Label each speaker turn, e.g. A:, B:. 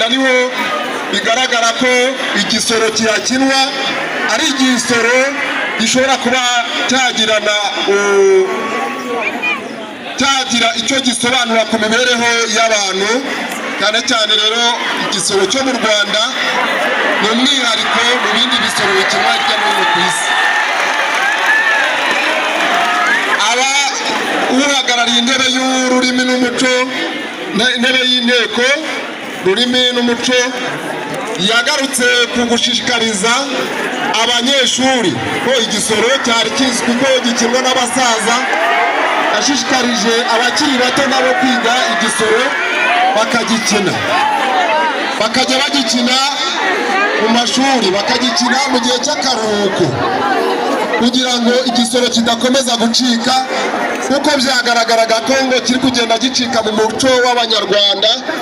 A: Rwanda niho bigaragara ko igisoro kihakinwa ari igisoro gishobora kuba cyagirana cyagira icyo gisobanura ku mibereho y'abantu. Cyane cyane rero igisoro cyo mu Rwanda ni umwihariko mu bindi bisoro bikinwa hirya no hino ku isi. Aba uhagarariye intebe y'ururimi n'umuco, intebe y'inteko rurimi n'umuco, yagarutse ku gushishikariza abanyeshuri ko igisoro cyari kizwi ko gikinwa n'abasaza. Yashishikarije abakiri bato nabo kwiga igisoro, bakagikina, bakajya bagikina mu mashuri, bakagikina mu gihe cy'akaruhuko, kugira ngo igisoro kidakomeza gucika, kuko byagaragaraga ko ngo kiri kugenda gicika mu muco w'Abanyarwanda.